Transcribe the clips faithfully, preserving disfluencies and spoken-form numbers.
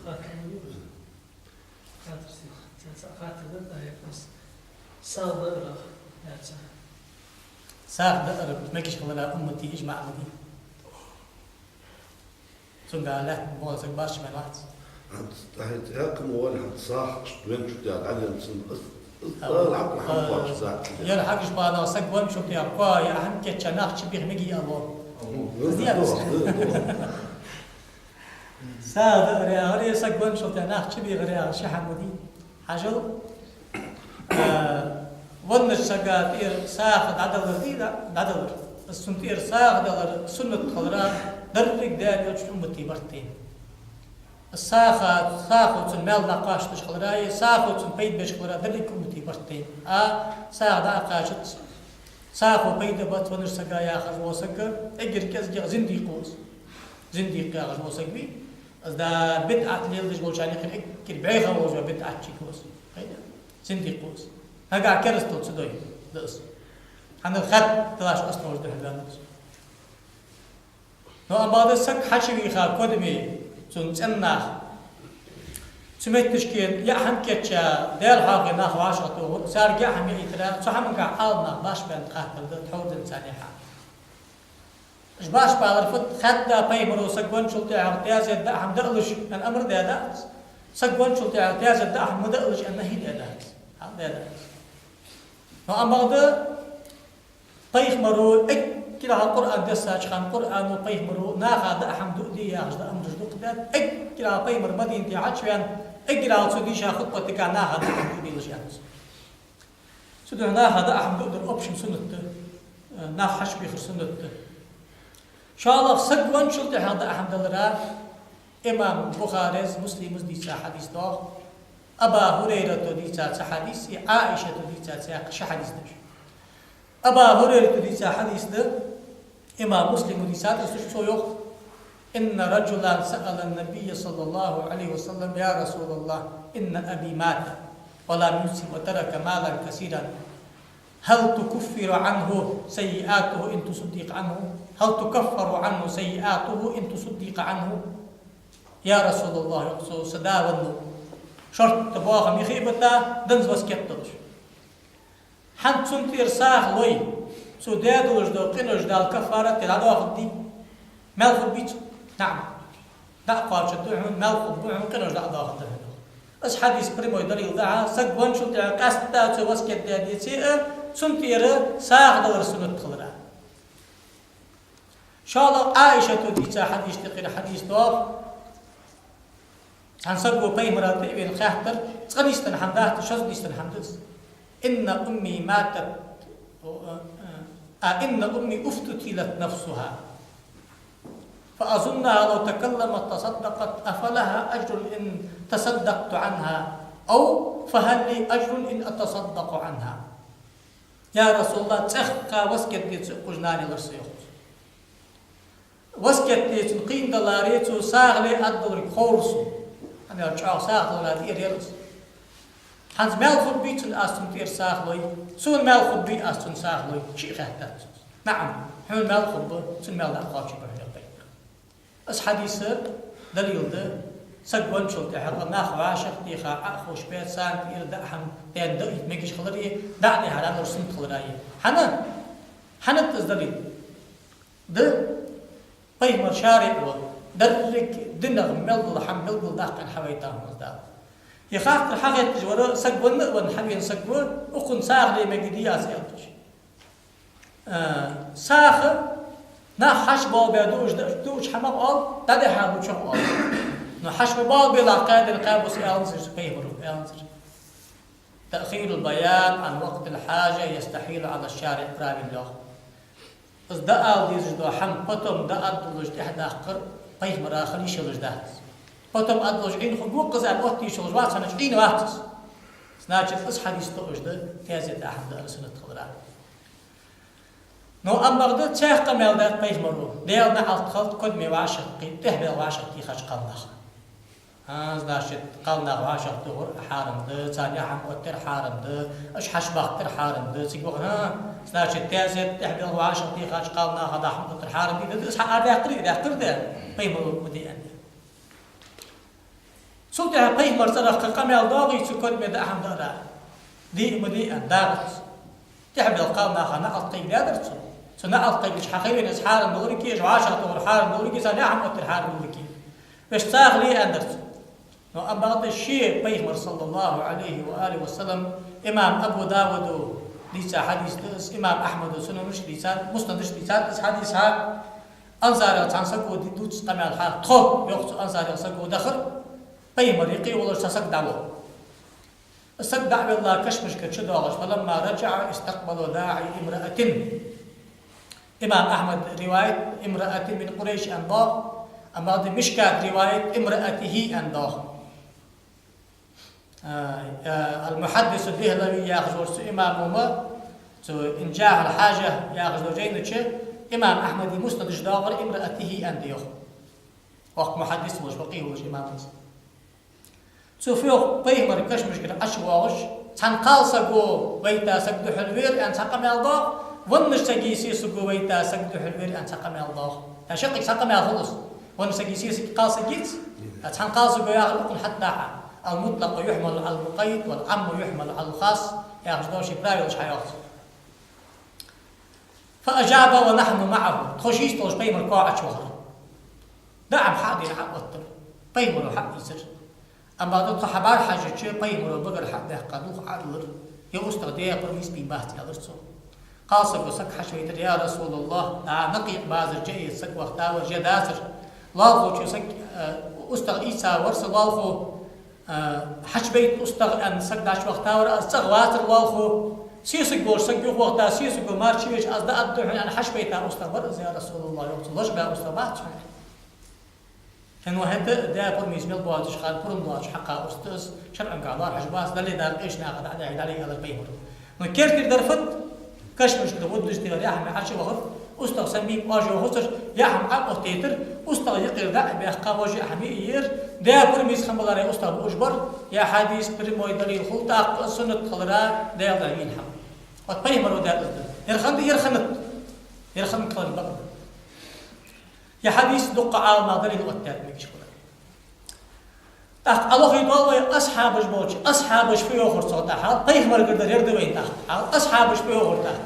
Хаттар ма дий. Хаттар сих. Цхьа хаттар да, да, яхаш. СагӀа даарах, яца. СагӀа даар мегаш хилара уммата иджмаӀ ма дий. Цунга лаьтта бола саг башха мел вац. ХӀанз тӀехьа тӀехьа кхы ма вале, хӀанз сагӀа венначул тӀехьа дӀаденна цун, аз, аз Ала, хьакъ хьампаш а, зат. Яр хьагаш бана саг венначул тӀехьа, кхо я хьам кеча нах чу бих меги ало. Мгм. Зият. Да, да, да. СагӀа даарах, аре, саг венначул тӀехьа нах чу бийгӀарах, ши хӀама дий. Хьажал, а, веннача сага тӀера сагӀа дӀадалар дий, дӀа-, дӀадалар. Аз цун тӀера сагӀа далар суннат хилара, деррига Даьла элчан уммата барт тайна. СагӀа, сагӀо цун маьл дӀакхоачаш хилара, е сагӀо цун пайда беш хилара, деррига уммата барт тайна. А, сагӀа дӀа а кхоачац, сагӀо пайда бац веннача сага яхаш вола саг, эггара кӀезигагӀа зиндикъ ва из. Зиндикъ яхаш вола саг вий, аз да бидӀат леладеш волча наха юкъера эггара бӀеха волаш ва бидӀатчик ва из. Хайда? Зиндикъ ва из. Нагахь керастал ца дой, да из. ХӀана аьлча хатта далаш къаста волаш да хьона из. Но амма да саг хьачувийха кодаме, цун цӀен нах. Цу метташке яа хӀама кеча, Даьла хьоахаве нах вӀашагӀтохар, царга яа хӀама яийтара, цу хӀаманга Ӏаламнаха башха баьнна хаттар да, тхьовра денз царна яхьа. Уж башха балар фуд, хадда пайхамаро саг венначул тӀехьагӀа таьзет даа хӀама даалаш аьнна амар даь дац. Саг венначул тӀехьагӀа таьзет даа хӀама ма даалаш аьнна нахьи даь дац. Хьал даь дац. Но амма да пайхамаро эггара хьалха Къуръан дессача хана Къуръано пайхамаро наха даа хӀама дуаде яхаш да амраш дукха даьд. Эггара хьалха пайхамар Мадинате хьачувена, эггара хьалха цо дийша хутбатага наха даа хӀама дуаделаш яц. Цудухьа наха даа хӀама дуадар общем суннат да, э, нах хьачубехар суннат да. ШоллагӀа, саг венначул тӀехьагӀа даа хӀама далара имам Бухарес, Муслимас дийца хьадис доагӀа. Аба Хурайрата дийца цхьа хьадис, и Ӏаишата дийца цхьа ши хьадис да уж. Аба Хурайрата дийца хьадис да, имам Муслима дийцад из, цо йоах: إن رجلا سأل النبي صلى الله عليه وسلم: يا رسول الله، إن أبي مات ولم يوص وترك مالا كثيرا، هل تكفر عنه سيئاته إن تصدق عنه؟ هل تكفر عنه سيئاته إن تصدق عنه؟ Я Расулаллах, йоах цо, са да веннав, шортта боахам йихе а бита, денз васкет долаш. ХӀанз цун тӀера сагӀа лой, цо даь долаш дола къинош Дала каффарат де дӀадоахаргдий? Маьл хургбий цун? НаӀам. ДӀа а кхоачаргда хьона, маьл хургба хьона, къинош дӀа а доахаргда хьона. Из хьадис прямой далил да хьа, саг венначул тӀехьагӀа къаьстта цо васкет даь деце а, цун тӀера сагӀа далар суннат хилара. ШоллагӀа, Ӏаишата дийца хьадис, тӀеххьара хьадис доагӀа. Цхьан саго пайхамара тӀа а вена хаьттар, цкъа нийсденна хӀама дац, шозза нийсденна хӀама да из. إن أمي ماتت، а, إن أمي افتتلت نفسها، فأظنها لو تكلمت تصدقت، أفلها أجر إن تصدقت عنها؟ أو فهل لي أجر إن أتصدق عنها؟ Я Расулаллах, цӀаьхха васкет де ца кхувш нана ялар са, йоах цо. Васкет де цун кхийна даларе, цо сагӀа ле аргдолга ховр сона. ХӀана аьлча чӀоагӀа сагӀа далара тӀера яр из. ХӀанз маьл хургбий цун, аз цун тӀера сагӀа лой? Сона маьл хургбий, аз цун сагӀа лой? Шиъ хаьттад цо. НаӀам, хьона маьл хургба, цун маьл дӀакхоачаргба хьона, йоах пайхамара. Из хьадис далил да, саг венначул тӀехьагӀа нах вӀашагӀтеха, Ӏа а ховш, беса царна тӀера даа хӀама даьнна даийта мегаш хилари, даа дехьара лур суннат хилари. ХӀана? ХӀана да из далил? Да, пайхамара шариӀа ва, деррига динах мел дола хӀама белгалдаккха аьнна хьавайта хӀама да. Е хаттар хьагӀетташ вар, саг венна а венна, хьавена саг ва, укхунна сагӀа ле мегадий аз, аьлча. Э, сагӀа нах хьаша боалабе дуаш да, дуаш хӀамах оал, дӀадехьа лучох оал. Но хьаша ма боалабелахь, кхаь ден кхаь бус аьннзар, пайхамара аьннзар. تأخير البيان عن وقت الحاجة يستحيل على الشارع, правильно йоах. Из дӀаала дезаш дола хӀама потом дӀаала долаш тӀехьадаккхар пайхамара хила йиш йолаш дац. Потом ала долаш Ӏийна хургва-кх из аьнна, оттаеш йолаш вац, хӀана аьлча Ӏийна вац из. Значит, из хьадис тоъаш да, таьзет даа хӀама даар суннат хилара. Но амма бакъда цхьа къамаьл даьд пайхамаро, Даьла наӀалт хилда кодаме вӀашагӀкхийтта, тӀехьа баьлла вӀашагӀтехача кхалнаха. А, значит, кхалнах вӀашагӀтохар хьарам да, царна яа хӀама оттар хьарам да, уж хьачубахийтар хьарам да, цига ваха, а, значит, таьзет тӀехбелла вӀашагӀтехача кхалнаха дӀа-хьа оттар хьарам да, да, из хьаарадаьккхар, даьккхар да, пайхамаро ма де аьнна. Цул тӀехьа пайхамара цӀерах къамаьл доагӀий цу кодаме даа хӀама даарах? Де а ма де аьнна, дагӀац. ТӀехбелла кхалнаха наӀалт кхайкадаьдар цо. Цо наӀалт кхайкача хьахайвенна из хьарам долга, уж вӀашагӀтохар хьарам долга, царна яа хӀама оттар хьарам долга. Вешта цаха ле аьннадар цо. Но амма бакъда ше пайхамар, саллаллахӀу Ӏалайхи ва алихи ва саллам, имам Абу Давуда дийца хьадис да из, имам Ахьмада сунанаш дийцад, муснадаш дийцад из хьадис хьа. Ансарех цхьан саго ди-, дувц къамаьл хьа, тхо, йоах цо, ансарех саго дахар, пайхамара юкъе волаш цхьа саг дӀавоал. Саг дӀавелла кашамашкара чудоагӀаш, فلما رجع استقبله داعي امرأة. Имам Ахьмада риваят امرأة من قريش аьнна доагӀа, амма бакъда Мишката риваят امرأته аьнна доагӀа. А, а, Ал-Мухьаддис Ад-Дихьлави яхаш волча цу имамо ма, цу Инжахь аль-Хьажа яхаш долча жайна чу, имам Ахьмада муснадаш доагӀар امرأته аьнна да йоах. Воккха мухьаддис волаш, факъихӀ волаш имам из. Цо фу йоах, пайхамара кашамашкара ӀочувоагӀаш, цхьан кхалсаго вайта саг духьалвера аьнна цхьа къамаьл доагӀа, веннача сага сесаго вайта саг духьалвера аьнна цхьа къамаьл доагӀа. ТӀаккха шаккхе цхьа къамаьл хул из. Веннача сага сесаг, кхалсаг йиц, а цхьан кхалсаго яхар укхун хьатта хьа. المطلق يحمل على المقيد والعام يحمل على الخاص яхаш дола ший правилаш хьайоах цо. فأجاب ونحن معه. Тхо шийца долаш пайхамара коа Ӏочувахар. ДӀа хӀама хьа а дийна Ӏооттар. Пайхамаро хьаийцар. Амма бакъда тхо хьабӀарахьежача, пайхамаро багара хьа а баьккха, дулх Ӏодиллар. Ер устагӀа дехьа пурам йисбийна бац, аьлар цо. Кхалсаго саг хьачувайтар: يا رسول الله, дӀа Накъиъ базар чу а саг вахийтавар, жа дацар. Лоалахочо саг, э, устагӀа ийца вар са лоалахо, а, хьачубайта устагӀа аьнна саг дӀачувахийтавар, аз цӀагӀа вацар лоалахо. Сесаг волаш саг юхавахийта, сесаго мара чувеча аз дӀаадда хьона аьнна хьачубайта устагӀа бар из, я РасулаллахӀ, йоах цо, лочкъа баь устагӀа бац хьона. ХӀана аьлча хӀаьта а, Даьла пурам йийца мел боацача хана пурам доацаш хьакха устагӀа да из, шарӀанга лоархӀаш бац, дале дакъа эшнаха дӀадехьа дале аьлар пайхамаро. Но кертера дар фуд? Кашамашкара гӀуддаш тӀера яа хӀама Ӏочувахар, устагӀа санна бийна Ӏоажо хӀусар, яа хӀама Ӏооттайтар, устагӀа юкъера дӀа а баьккха, вож яа хӀама йиъ а йиъар, Даьла пурам йийца хинна баларе устагӀа буаш бар, ер хьадис прямой далил хул, тӀаккха из суннат хилара Даьла духьа вийна хӀама. Вот пайхамаро даьд из да. Ер хиннад, ер хиннад. Ер хинна кхалар бакъда. Ер хьадис дукха Ӏаламнаха далил оттадаьд мегаш хилар. ТӀаккха Ӏалохе доал вай асхьабаш болча, асхьабаша фу йоахар цох тӀехьа, пайхамарагара дар ер да вайна тӀехьа. Асхьабаша фу йоахар тӀехьа.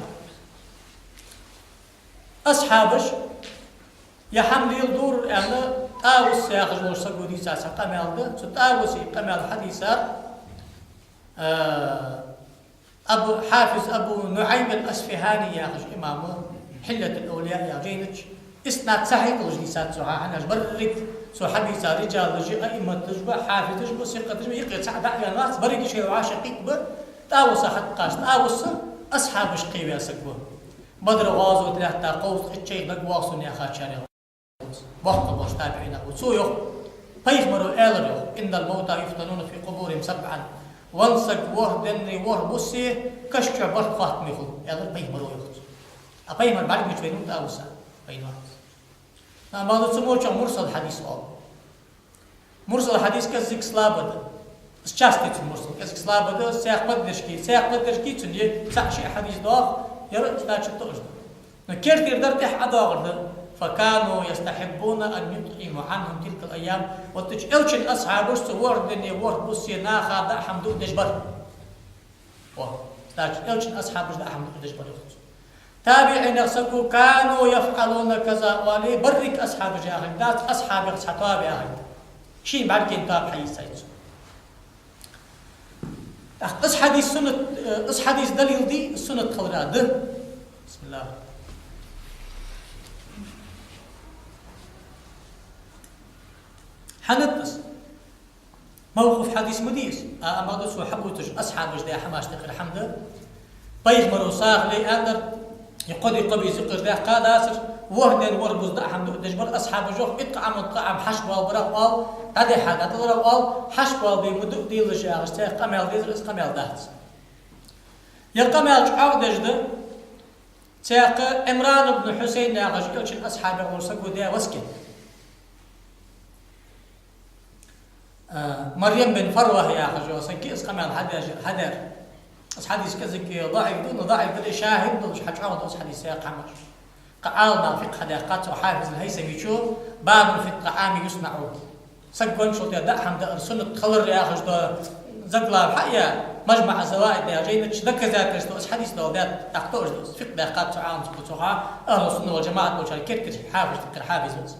Асхьабаша ер хӀама леладора аьнна, ТӀавус яхаш волча саго дийца цхьа къамаьл да. Цу ТӀавуса къамаьл хьадийцар, а, Абу, хьафиз Абу НуӀайм ал-АсфихӀани яхача имамо, «Хьиллатул-Авлияъ» яхача жайна чу, иснад сахьихь долаш дийцад цо, хӀана аьлча берригаш цо хьадийца риджалаш, аимматаш ба, хьафизаш ба, сикъаташ ба, юкъера цаӀ дӀа а ваьнна вац, берригаш шоай вӀашагӀкхийтта ба, ТӀавуса хьатӀакхача. ТӀавус асхьабашка кхийна саг ва. Бадра гӀазот лаьтта кховзткъеи итт шоайх дагавоагӀа сона яхачарех. Боккха болча табиӀинех ва. Цо йоах, пайхамаро аьлар йоах: «إن الموتى يفتنون في قبورهم سبعا». Венна саг ворхӀ денна, ворхӀ буса каша чу барх хоаттаме хул, аьлар пайхамаро йоах цо. А пайхамар бӀаргагуча вайнав ТӀавус? Вайнавац. Амма бакъда цу мо чу мурсал хьадис оал. Мурсал хьадис кӀезига слабо да. Из части цун мурсал кӀезига слабо да, цох поддержка, цох поддержка цун е, цхьа-ши хьадис доагӀа, ер, значит, тоъаш да. Но кертера дар тӀехьа ӀодоагӀар да: «فكانوا يستحبون أن يطعموا عنهم تلك الأيام». Вот уж Элчан асхьабаш цу ворхӀ денна, ворхӀ буса наха даа хӀама дуадеш бар. О, значит, Элчан асхьабаша даа хӀама дуадеш бар йоах цо. ТабиӀинех саго «كانوا يفعلون كذا» оале, берригаш асхьабаша яхилга дац, асхьабех цхьа тоаба яхилга да. Шийна бӀаргагайна тоаба хьаийцай цо. ТӀаккха из хьадис суннат, э, из хьадис далил дий суннат хилара? Да. Бисмиллахь. ХӀана да из? Мавкъуф хьадис ма дий из, а, амма бакъда цо хьабувцаш асхьабаша даь хӀамаш тӀехьара хӀама да. Пайхамаро сагӀа ле аьннадар, е кхо ди кхо бийса юкъера даьккха дацар, ворхӀ денна, ворхӀ буса даа хӀама дуадеш бар асхьабаша йоах, иткъаӀаму тӀаӀам, хьачубоалабарах оал, дӀадехьа дӀадаларах оал, хьачубоалабе ма дуадеш яхаш цох къамаьл дезар, из къамаьл дац. Ер къамаьл чӀоагӀдеш да, цох Ӏимран ибн Хьусайн яхаш Элчан асхьабех волча саго даь васкет. А, Марьям бин Фарвах яхаш йола саг, из къамаьл хьадеш-, хьадаьр. Из хьадис кӀезига даӀиф да, но даӀиф дале а шахӀид долаш хьачӀоагӀду из хьадис яха хӀамаш. Кхы Ӏаламнаха фикъхӀ хьадаьккхад цо Хьафиз аль-ХӀайсамечо: «باب في الطعام يصنع». Саг гончул тӀехьа даа хӀама даар суннат хилар яхаш дола заглавие хьаяь, «МажмаӀ аз-Заваид» яхача жайна чу доказательство из хьадиса доаладаьд, тӀаккха тоъаш да из. ФикъхӀ даьккхад цо Ӏаламцо цо хьа, ахӀлу сунна вал жамаӀат болчар кертерча Хьафиз, тӀаккха Хьафиз ва из.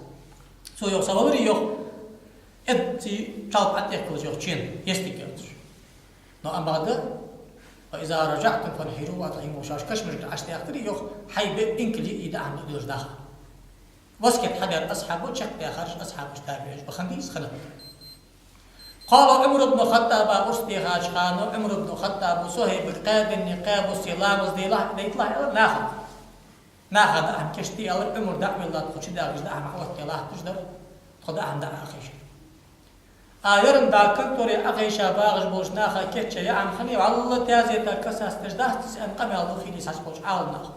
Цо йоах: со валаре, йоах, эцца чалба Ӏотехкалаш, йоах, чен, естига, йоах. Но амма бакъда: «وإذا رجعتم فانحروا وأطعموا», шоаш кашамашка Ӏочудахийтаре, йоах, хьайбе инкал яь даа хӀама дуаш нах. Васкет хьадаьр асхьабо, чакхдаьхараш асхьабашта табиӀинаш ба, хӀана дий из хиннад. قال عمر بن الخطاب, урс дехача хана Ӏумар ибн Хаттаба Сухьайбага кхаь денна, кхаь буссе ламаз делахь, дайталахь аьлар нахага. Наха даа хӀама кийчде аьлар, Ӏумар дӀавелла, тхо чудоагӀаш даа хӀама Ӏооттаде латташ дар, тхо даа хӀама даа а хайшар. А, ер-м дӀа конторе Ӏохайша багӀаш болча наха кийчъяь яа хӀама хиннай, валлахӀи, таьзета касаться деш дац из, аьнна къамаьл ду хийла цхьаболча Ӏаламнаха.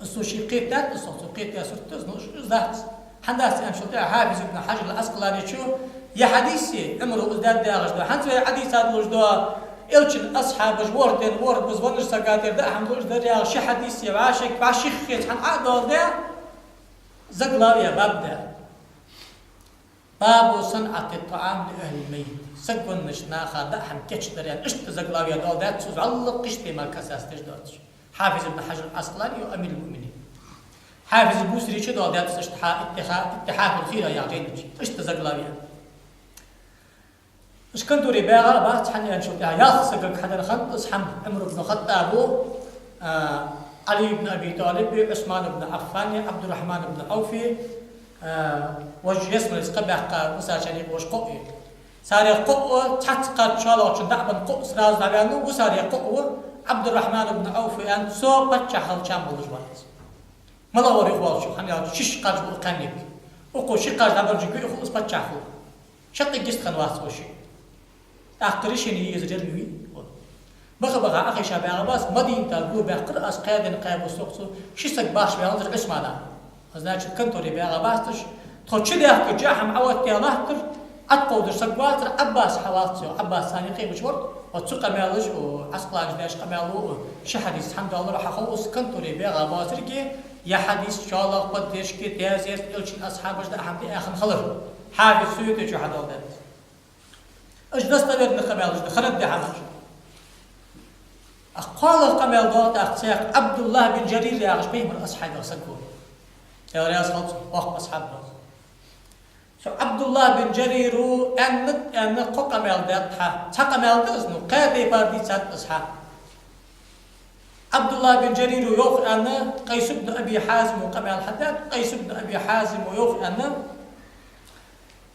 Из цо ше кхетадаьд, из цо кхетаяь сурт да из, но из дац. ХӀана дац аьнначул тӀехьа Хьафиз ибн Хьажар аль-Ӏаскъаланечо: ер хьадис, Ӏумара из даьд яхаш дола, хӀанз вай Ӏодийцад луш дола, Элчан асхьабаш ворхӀ ден ворхӀ бус веннача сага тӀера даа хӀама дуаш дар яхаш ши хьадис, вӀашагӀ-, вӀашагӀкхеташ хӀана Ӏо а доаладаь, заглавие, баб даь. «باب صنعة الطعام لأهل الميت». Саг веннача наха даа хӀама кийчдар аьнна, иштта заглавие доаладаьд цо, из валлахӀи кхыча темага касаться деш доацаш. Хьафиз ибн Хьажар аль-Ӏаскъалани ва Амир аль-Муъминин. Хьафиз Бусиречо доаладаьд из иштта хьа-, иттиха-, «Иттихьафул-Хира» яхача жайна чу. Иштта заглавие. Уж конторе багӀа а бац, хӀана аьнначул тӀехьа ялх сагага хьадар хиннад из хӀама, Ӏумар ибн Хаттаба, а, Ӏали ибн Аби ТӀалиба, Ӏусман ибн Ӏаффана, Ӏабдуррахьман ибн Ӏавфа, а, вож ялсмале кхаъ баьккха висачарна юкъе вож кхоъ я. Царех кхоъ, цхьацца кхаьчача шоллагӀчун даа бенна кхоъ сразу дӀаваьннав, висарех кхоъ ва, Ӏабдуррахьман ибн Ӏавф аьнна, цо паччахь хилча ма луш вац. МалагӀа вар юхавоалачо, хӀана аьлча шиш кхаж ба укх кхаьннега. Укхо ши кхаж дӀабеннача юкъе хул из паччахь хул. Шаккхе гист хинна вац цо ше. ТӀаккха решени е езар ер ма вий. Баха-баха Ӏохайша багӀа бац, Мадинатага гуш баьккхар аз кхаь ден, кхаь буссе, йоах цо, ши саг башха ваьннзар Ӏусмана. Значит, конторе багӀа бац уж, тхо чудоахкача хӀама Ӏооттаде латтар, Ӏоткъовдаш саг вацар, Ӏаббас хьавоалац, йоах, Ӏаббас царна юкъе баьча вар, оцу къамаьлаш, о, Ӏаскъаланечо даьча къамаьло, о, ши хьадис хӀана доаллар хьахов из, конторе багӀа боацарга, ер хьадис шоллагӀа поддержка, таьзет, Элчан асхьабаша даа хӀама диа хинна хилар. Хьафиз Суютечо хьадоаладаьд. Уж достоверни къамаьлаш да, хиннад даа хӀамаш. А кхоалагӀа къамаьл доагӀа тӀаккха цхьаькха, Ӏабдуллахь бин Жарир яхаш пайхамара асхьабех саг ва. Даьла раьза хилва цунна, воккха асхьаб ва. Цу Ӏабдуллахь бин Жарира аьннад аьнна кхо къамаьл даьд хьа. Цхьа къамаьл да из, ну, кхаь тайпара дийцад из хьа. Ӏабдуллахь бин Жарира йоах аьнна, Къайс ибн Аби Хьазима къамаьл хьадаьд, Къайс ибн Аби Хьазима йоах аьнна,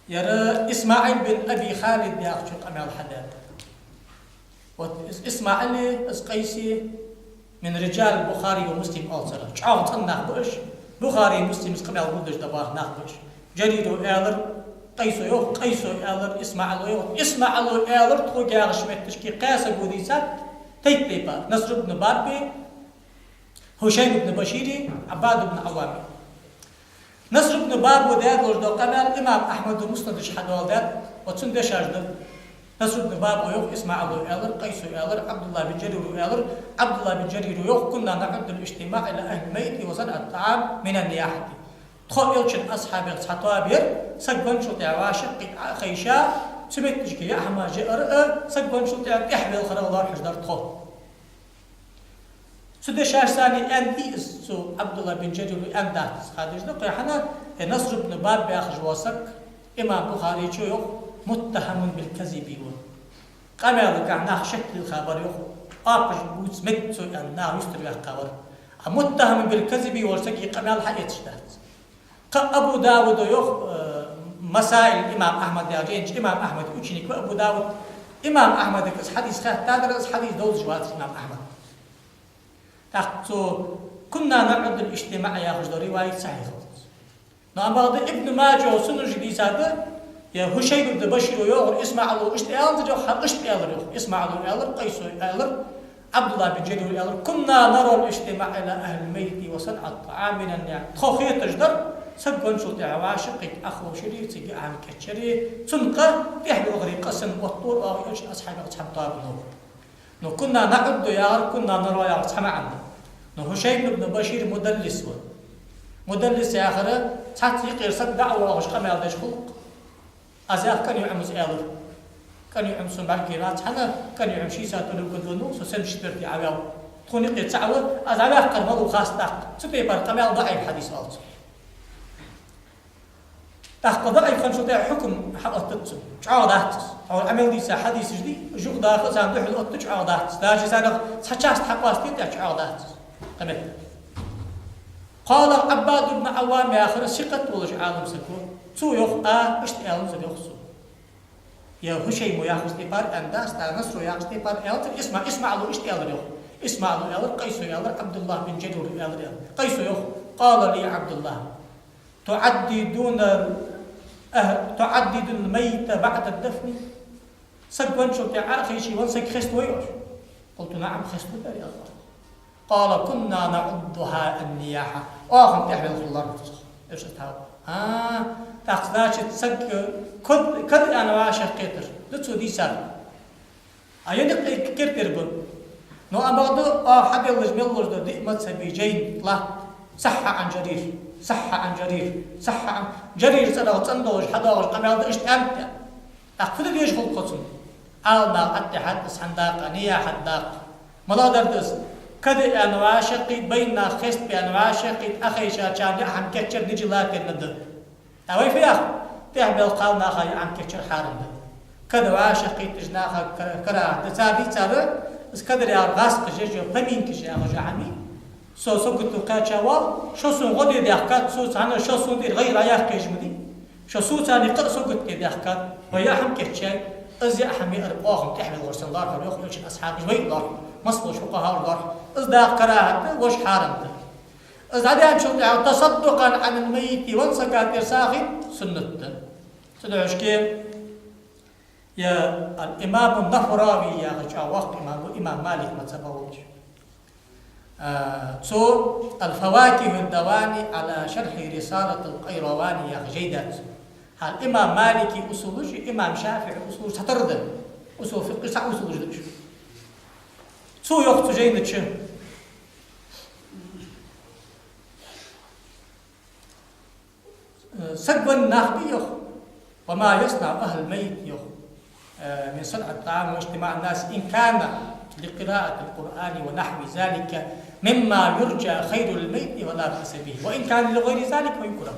ер ИсмаӀил бин Аби Халид яхачо къамаьл хьадаьд. Вот из ИсмаӀили, из Къайси من رجال البخاري ومسلم оал царех. ЧӀоагӀа цӀена нах ба уж, Бухаре, Муслима къамаьл гулдеш дӀабаха нах ба уж. Жарира аьлар, Къайсо йоах, Къайсо аьлар, ИсмаӀило йоах, ИсмаӀило аьлар, тхога яхача метташка кхаь саго дийцад, тайп-тайпара: Наср ибн Бабби, Хушайм ибн Башири, Ӏаббад ибн Ӏаввами. Наср ибн Бабо даь долаш дола къамаьл имам Ахьмада Муснада чу хьадоаладаьд, оцун дешаш да. Наср ибн Бабо йоах, ИсмаӀило аьлар, Къайсо аьлар, Ӏабдуллахь бин Жариро аьлар, Ӏабдуллахь бин Жариро йоах: «كنا نعد الاجتماع إلى أهل الميت وصنعة الطعام من النياحة». Тхо Элчан асхьабех цхьа тоаба яр, саг венначул тӀехьа вӀашагӀкхийтта Ӏохайша, цу метташка яа хӀамаш яар а, саг венначул тӀехьа тӀехьавелхарах лоархӀаш дар тхо. Цу дешашца аьннадий из цу Ӏабдуллахь бин Жариро, аьннадац из, хадийжда кхы хьона, э, Наср ибн Баб яхаш вола саг, имам Бухаречо йоах, متهم بالكذب ва. Къамаьлагахь нах шек лилха бар йоах, оапаш бувца мег цо аьнна, нах юстара ваьккха вар. А متهم بالكذب волча сага къамаьл хьаэцаш дац. Кхы Абу Давуда йоах, э, Масаил имам Ахьмада яхача жайна чу, имам Ахьмада ученик ва Абу Давуд. Имам Ахьмадага из хьадис хаьттадар, из хьадис довзаш вацар имам Ахьмад. ТӀаккха цо «كنا نعد الاجتماع» яхаш дола риваят сахьихь хилац. Но амма бакъда Ибн Маджа, Сунанаш дийцад, е Хушайм ибн Баширо йоахар, ИсмаӀило иштта аьннадар йоах, хӀа, иштта аьлар йоах. ИсмаӀило аьлар, Къайсо аьлар, Ӏабдуллахь бин Жариро аьлар: «كنا نرى الاجتماع إلى أهل الميت وصنعة الطعام من النياحة». Тхо хеташ дар, Саг венначул тӀехьагӀа вӀашагӀкхийтта Ӏоховшаре, цига Ӏохьам кийчъяре, цун къа тӀехьаваларе къа санна оттавора оаха Элчан асхьабех цхьан тоабано. Ну, كنا نعد яхар, كنا نرى яхар цхьа маӀан да. Ну, Хушайм ибн Башир мудаллис ва. Мудаллис яхар цхьацца юкъера саг дӀа а воагӀаш къамаьл деш хул-кх. Аз яхар кӀаний Ӏомас аьлар. КӀаний Ӏом сона бӀаргаяйнай, цхьана кӀаний Ӏом шестьдесят второй год ва, ну, со семьдесят четвёртый Ӏоваьв. Тхона юкъе цаӀ ва, аз Ӏоваьккхар малав хац тӀаккха. Цу тайпара къамаьл даӀиф хьадис оал цох. ТӀаккха даӀиф хинначул тӀехьагӀа хьукам хьаоттадац цун. ЧӀоагӀа дац из. Хьо Ӏамал дийца хьадисаш дий, уж юха даха царна духьал отта чӀоагӀа дац из. Даже царах цхьа часть хьакъоастадича чӀоагӀа дац из. Къамаьл. قال عباد بن عوام яхар сикъат волаш Ӏалам саг ва. Цо йоах, а, иштта аьнна ца йоах цо. Е Хушаймо яхача тайпара аьнна дац, тӀаккха Насро яхача тайпара аьнна дац, Исма-, ИсмаӀало иштта аьлар йоах. ИсмаӀало аьлар, Къайсо аьлар, Ӏабдуллахь бин Джарира аьлар аьнна. Къайсо йоах, قال لي عبد الله: تعددون ال-، أه-، تعددون الميت بعد الدفن؟ Саг венначул тӀехьагӀа Ӏохайше венна саг хеставой оаш? قلت: نعم, хеставу, аьлар аз. قال: كنا نعدها النياحة. Оаха-м тӀехьавала хулар цох. Иштта тхьа. А, тӀаккха, значит, саг кад-, кад аьнна вӀашагӀкхетар да цо дийцар. А е никъ кертера ба. Но амма бакъда, оаха хьаделлаш мел луш да диъ мазхӀабе жайна латт: صح عن جرير، صح عن جرير، صح عن Джарира цӀерагӀа цӀена долаш хьадоагӀаш къамаьл да иштта аьннад. ТӀаккха фу де дезаш хул-кх цунна? Ӏаламнаха тӀехьад из цхьан дакъа, нияхьат дакъа. МалагӀа дар да из? Кад аьнна вӀашагӀкхийтта, байна нах хеставе аьнна вӀашагӀкхийтта, Ӏохайшачарна яа хӀама кийчъяр нежелательно да. ТӀаккха вай фу йоах? ТӀехьабаьнна кхалнаха яа хӀама кийчъяр хьарам да. Кад вӀашагӀкхийттача наха кара-, карахӀат да. Цар дийцар, из кадар яхар гӀазкхаша еш йола, поминкаш яхаш йола хӀама я. Со сагото кхаьча вал, шо сона гӀо де даьхкад, со царна, шо сона тӀера гӀайгӀа яьккхе ма дий. Шо сона царна кхы а сагото де даьхкад, вай яа хӀама кийчъяьй, из яа хӀама яар оаха-м тӀехьавалар санна лоархӀар йоах Элчан асхьабаша, вай лоархӀ, массадолча фукъахӀаша лоархӀ. Из дакъа карахӀат да, вож хьарам да. Из дӀадаьнначул тӀехьагӀа تصدقا عن الميت, веннача сага тӀера сагӀийта суннат да. Цудухьа шке я ал-Имаму Нафрави яхача воккха имамо, имам Малика мазхӀабах волча. А, цо الفواكه الدواني على شرح رسالة القيرواني яха жай даьд цо. ХӀаьта имам Малика усулаш, имам ШафиӀий усулаш цхьатарра да. Усул фикъхӀа цхьа усулаш да уж. Цо йоах цу жайна чу. Э, саг венна нах бий йоах, وما يصنع أهل الميت йоах, э, من صنع الطعام واجتماع الناس إن كان لقراءة القرآن ونحو ذلك مما يرجى خير للميت فلا بأس به، وإن كان لغير ذلك فيكره.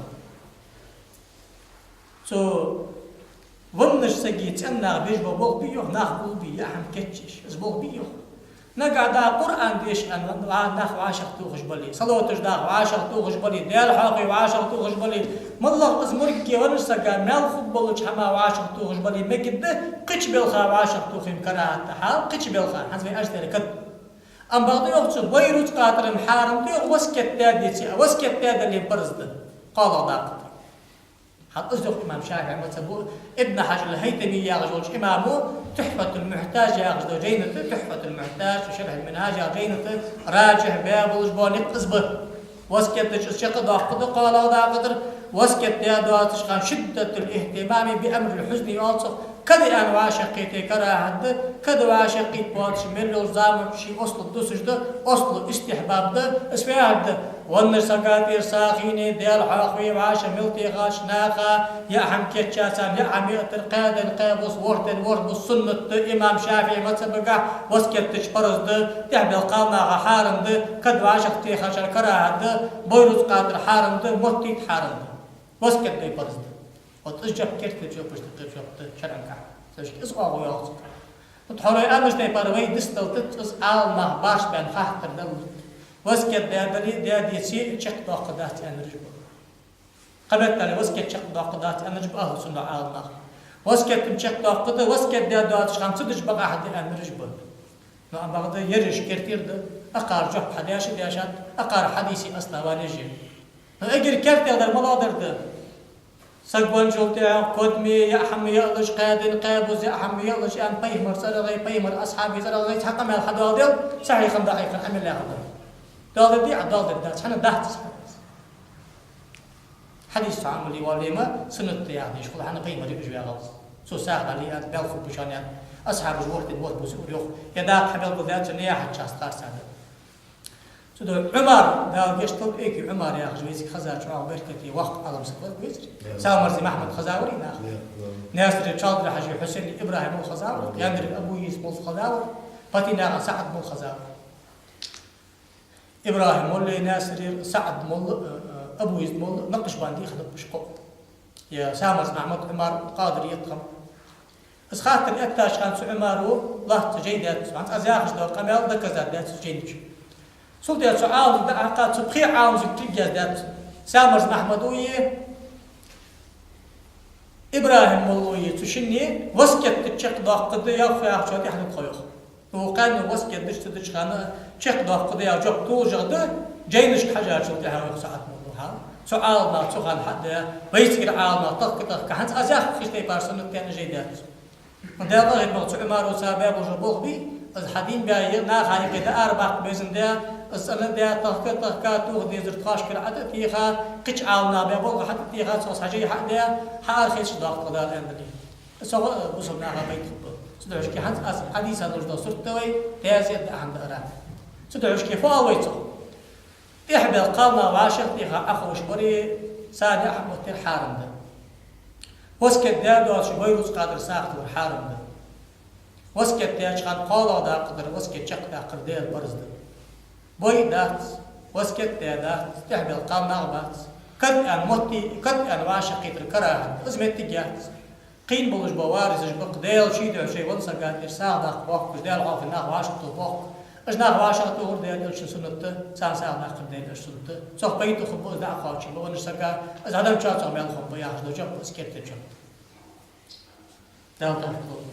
Цу веннача сага цӀен нах беш бола болх бий йоах, нах гулбе, яа хӀама кийчъеш, из болх бий йоах. Нагахь дӀа Къуръан деша аьнна нах вӀашагӀтохаш бале, салоташ даха вӀашагӀтохаш бале, Даьла хьоахаве вӀашагӀтохаш бале, моллагӀа из мургге веннача сага маьл хургболча хӀамах вӀашагӀтохаш бале, мегаргда да кхыча балха вӀашагӀтохам карахӀат да хьал, кхыча балха, хӀанз вай аьннача тайпара кад. Амма бакъда йоах цо, бой рузкъа тӀара-м хьарам да йоах, васкет даь деце, а васкет даь дале-м парз да. КхоалагӀа дакъа да. ХӀаьта из йоах имам ШафиӀий мазхӀабо. Ибн Хьажар ал-ХӀайтами яхаш волча имамо Тухьфатул-Мухьтаж яхаш дола жайна тӀа, Тухьфатул-Мухьтаж, Шархьул-Минхьаж яхача жайна тӀа, раджихь баь болаш бола никъ из ба. Васкет дича из чакхдоаккхаргда, кхоалагӀа дакъа дар, васкет даь доацача хана شدة الاهتمام بأمر الحزن оал цох, кад аьнна вӀашагӀкхете карахӀат да, кад вӀашагӀкхийтта боацаш мел йолча заман чу ший осло дусаш да, осло истихьбаб да, из фу яхар да, веннача сага тӀера сагӀийне, Даьла хьоахаве вӀашагӀ мел техача наха яа хӀама кийчъяь, царна яа хӀама яар кхаь ден кхаь бус, ворхӀ ден ворхӀ бус суннат да, имам ШафиӀий мазхӀабагахь васкет дича парз да, тӀехьабаьнна кхалнаха хьарам да, кад вӀашагӀтехачар карахӀат да, бой рузкъа тӀара хьарам да, моттийта хьарам да. Васкет дай парз да. Вот из жоп кертера жопаш да, кхы жоп да шарӀагахь. Цу чу из оагӀув йоагӀац. Вот хьо вай аьннача тайпара вай дистал тӀа из Ӏаламнах башха баьнна хаттар далар. Васкет даь дале, даь деце, чакхдоаккхаргдац аьннараш ба. Кхы меттел васкет чакхдоаккхаргдац аьннараш ба ахӀлу сунна Ӏаламнах. Васкет-м чакхдоаккхаргда, васкет даь доацача хана ца дича бакъахьа да аьннараш ба. Но амма бакъда ераш кертера да, акхар жоп хьадеш а дешад, акхар хьадийца основанеш я. Но эггара кертера дар малагӀа дар да? Саг венначул тӀехьагӀа кодаме яа хӀама яалаш, кхаь ден кхаь бус яа хӀама яалаш аьнна, пайхамара цӀерагӀа, пайхамара асхьабий цӀерагӀа цхьа къамаьл хьадоаладаьд, сахьихьан, даӀифан Ӏамал яхар да. Доаладаьдий, а, доаладаьдад, цхьанне дац из хьадис. Хьадис цу Ӏамал е валле ма суннат да яхаш хул, хӀана пайхамара уж ваьгӀалц. Цо сагӀа дале а, белху бушан я, асхьабаш вортин ворт бусу ур йох. Я дакъа хьабелгалдаьд цо, не яхьаччаст харцада. Цудухьа Ӏумар, Дала гешт долда, эки Ӏумар яхаш вайцига хезача чӀоагӀа беркате воккха Ӏалам саг вар вайцари. Салмарзи Махьмад хезавар и нах. Наьсаре Чалдра-Хьажи, Хьусени, ИбрахӀим молла хезавар, Яндаре Абу Йисуф молла хезавар, Патинаькъан СаӀад молла хезавар. ИбрахӀим молла, Наьсаре СаӀад молла, э, э, Абу Йисуф молла, Накъшбанди хиннаб уж кхоъ. Е Салмарзи Махьмад, Ӏумар, Къадир, Етхам. Из хаттар эттача хана цу Ӏумара латта жай даьд цо. ХӀанз аз яхаш дола къамаьл доказать даьд цо жайнача. Цул тӀехьа цу Ӏаламзага дӀахьакха, цу пхе Ӏаламзага кулг яздаьд цо. Салмарзи Махьмада е ИбрахӀим молла е цу шинне васкет чакхдоаккхаргда яхаш, яхачоа тӀехьа да тхо йоах. Укх хана васкет деш ца деча хана чакхдоаккхаргда яха жоп толашагӀа да, жайнашка хьажачул тӀехьагӀа йоах СаӀад молла хьа. Цу Ӏаламнаха цу хана хьадаь, вайцигара Ӏаламнаха тахка-тахка, хӀанз аз яхача тайпара суннат да аьнна жай даьд цо. Дала гӀермал цу Ӏумара ца баь болаш болх бий, из хьа дин баь, наха юкъе да арабаккха безам да, из цӀена да, тахка-тахка, тоха дезар тхоашкара Ӏа тӀатеха, кхыча Ӏаламнаха баь болх хьа тӀатеха, цо хьа жай хьадаь, хьаархецаш доаккхаргда Дала аьнна дале. Из цу бусалба наха байт хургба. Цудухьа шке хӀанз аз хьадиса луш дола сурт да вай, таьзет да ахьан да ара. Цудухьа шке фу оал вай цох? ТӀехьабаьлча кхалнах вӀашагӀтеха Ӏоховшабари, сагӀа дӀа а моттар хьарам да. Васкет даь доацаш вай рузкъа дар сагӀа тохар хьарам да. Васкет даьча хана кхоалагӀа даккхар, васкет чакхдаккхар Даьла парз да. Бой дац, васкет даь дац, тӀехьабаьлча кхалнах бац. Кад аьнна мотти, кад аьнна вӀашагӀкхетар карахӀат да. Из моттиг яц. Кхийна болаш бола варисаш ба-кх, Даьла ший духьа шоай венна сага тӀера сагӀа даккха бохкаш, Даьла хьоахаве нах вӀашагӀтоха бохкаш. Уж нах вӀашагӀтохар Даьла Элчан суннат да, царна сагӀа даккхар Даьла Элчан суннат да. Цох пайда хургба из дӀа а кхоаче, ма веннача сага, из хӀадамчоа цох маьл хургба яхаш дола жоп, из керттера жоп. Дала товфикъ лолда.